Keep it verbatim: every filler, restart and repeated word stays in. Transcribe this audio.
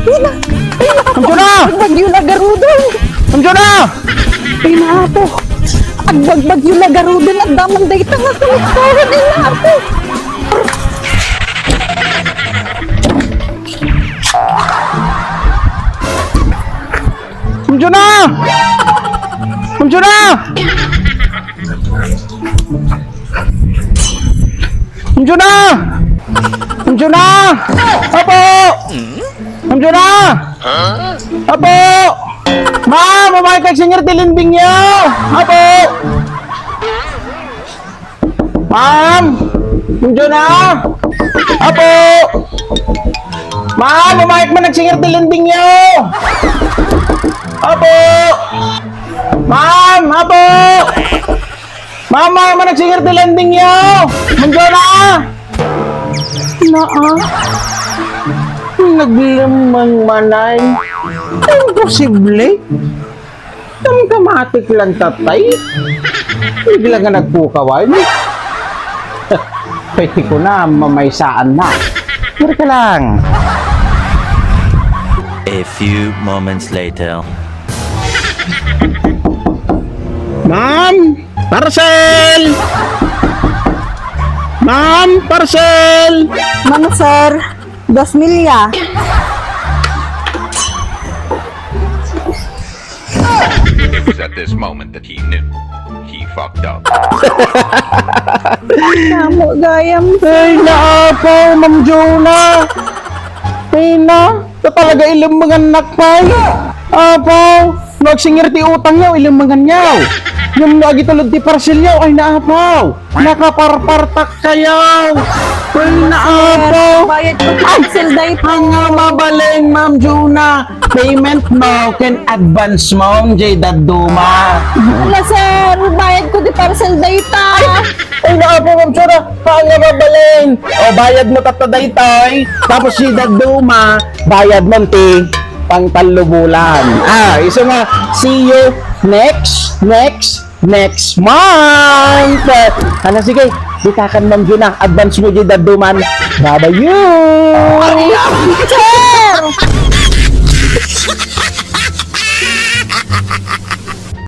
Ina! Ina! Ma'am Jona! Agbagbagyo la garuden! Ma'am Jona! Ina, Apo! Agbagbagyo la garuden, adda man dayta nga kalikkawan, ina, Apo! Ma'am Jona! Ma'am Jona! Ma'am Jona! Ma'am Jona! Apo! Ma'am Jona! Apo! Ma'am, umayka, agsingir ti lendingyo! Apo! Ma'am! Ma'am Jona! Apo! Ma'am, umayka man, agsingir ti lendingyo! Apo! Ma'am! Apo! Ma'am, umayka man, agsingir ti lendingyo! Ma'am Jona! Naa? Naglemmeng manen? Imposible! Damdamatik lang tatay. Bigla nga nagpukawan. Pwede ko na, mamaysaan na. Pero ka lang. A few moments later. Ma'am! Parcel! Ma'am! Parcel! Mano, sir? Dos milya. It was at this moment that he knew. He fucked up. Amo gayam. Ay, naapaw, Ma'am Jona. Ay, na, ta talaga ilemmengannak pay. Apaw, no agsingir ti utangyo, ilemmenganyo. Ngem no agitulod ti parcelyo, ay, naapaw. Nakaparpartak kayo! Ay, naapaw! Bayad ko ti parcel dayta. Ania mabalin, Ma'am Jona? Payment mo ken advance mo, jay dadduma. Ala, sir, bayad ko ti parcel dayta. Ay, naapaw, Ma'am Jona. Ania mabalin? O, bayad mo tatta daytoy. Tapos jay dadduma, bayad mo ti pangtallo bulan. Ah, isu nga, see you next, next, next month! Hala, sige, ditakan, Ma'am Jona. Advance mo jay dadduma. Babayo! Sir!